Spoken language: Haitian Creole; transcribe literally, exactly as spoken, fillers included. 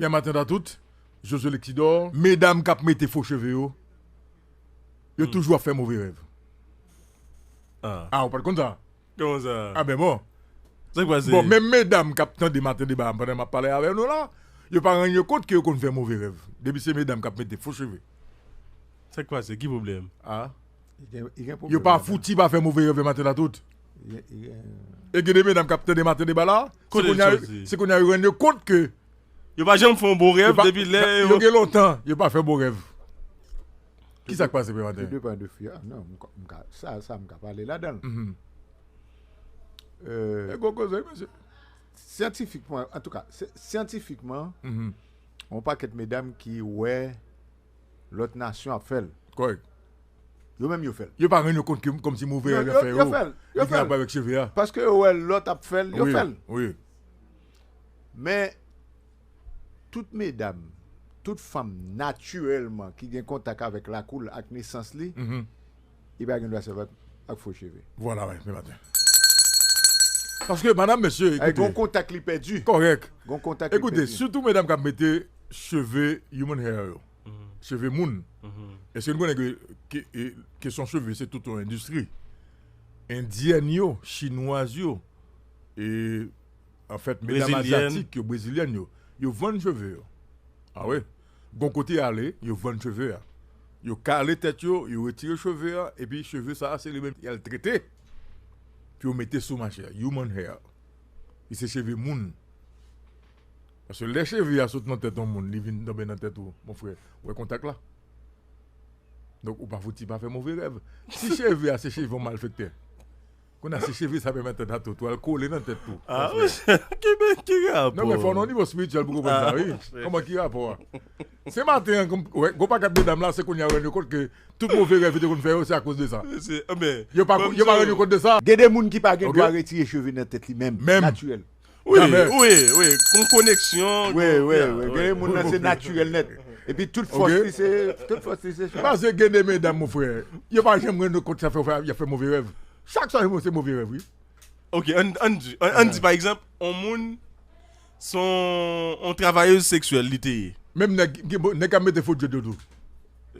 Yè maten ta tout, Jojo Lexidor, medam k ap mete fo cheve yo, yo toujou ap fè move rèv. Ah, ou pa t konn sa? Kòman sa? Ah ben bon. Sa k pase? Bon, menm medam k ap tande maten deba a pandan m ap pale avè nou la, yo pa rann yo kont ke yo konn fè move rèv. Depi se medam k ap mete fo cheve. Sa k pase? Ki pwoblèm? Ah. Li gen, li gen pwoblèm. Yo pa fouti pa fè move rèv maten la tout. Li gen, li gen... E gen de medam k ap tande maten deba la, se kounye a, se kounye a yo rann yo kont ke yo pa janm fè yon bon rèv depi lè yo gen lontan yo pa fè bon rèv. Ki sa k pase, Pè Maten? Tout depan de fi a. Non, m ka, m ka, sa, sa m ka pale ladan l. E gwo koze, mesye. Syantifikman, antouka, syantifikman, yon pakèt medam ki wè lòt nasyon ap fè l. Kòrèk. Yo menm yo fè l. Yo pa rann yo kont ke kòmsi move rèv y ap fè yo. Yo fè l. Yo fè l. Avèk cheve a. Paske yo wè lòt ap fè l, yo fè l. Wi, wi. Men, tout medam, tout fanm natirèlman ki gen kontak avèk lakou l ak nesans li, li pa gen dwa sèvi ak, ak fo cheve. Vwala, wi, Pè Maten. Paske, madanm, mesye, ekoute. Gon kontak li pèdi. Kòrèk. Gon kontak li pèdi. Ekoute, sitou medam k ap mete cheve human hair yo, cheve moun. Èske nou konnen ke, ke, e, kesyon cheve, se tout yon endistri? Endyèn yo, chinwaz yo, e, anfèt, medam azyatik yo, brezilyèn yo, yo vann cheve yo. Ah wi. Gon kote y ale, yo vann cheve a. Yo kale tèt yo, yo retire cheve a, epi cheve sa a, se li menm y al trete pou yo mete sou machè a. Human hair. Li se cheve moun. Paske lè cheve a sot nan tèt yon moun, li vin tonbe nan tèt ou, mon frè, ou wè kontak la. Donk, ou pa fouti pa fè move rèv. Si cheve a se cheve yon malfektè, kounye a, si cheve sa pèmèt tèt a tout, ou al kole nan tèt tou. Ah, ki, ki rapò? Non, men fò w nan nivo espirityèl pou konprann sa, wi. Kòman ki rapò a? Se maten an, wè, gwo pakèt medam la, se kounye a yo rann yo kont ke tout move rèv yo te konn fè yo, se akoz de sa. Yo pa, yo pa rann yo kont de sa. Gen de moun ki pa gen dwa retire cheve nan tèt li menm, natirèl. Wi, wi, wi, gon koneksyon. Wi, wi, wi. Gen de moun nan se natirèl nèt. Epi tout fòs li se, tout fòs li se cheve. Paske gen de medam, mon frè, yo pa janm rann yo kont sa fè, y ap fè move rèv. Chak swa se move rèv, wi. Ok, ann, ann di, ann, ann di pa egzanp, on moun se on, on travayèz seksyèl li te ye. Menm nèg, nèg k ap mete fo djòd yo tou.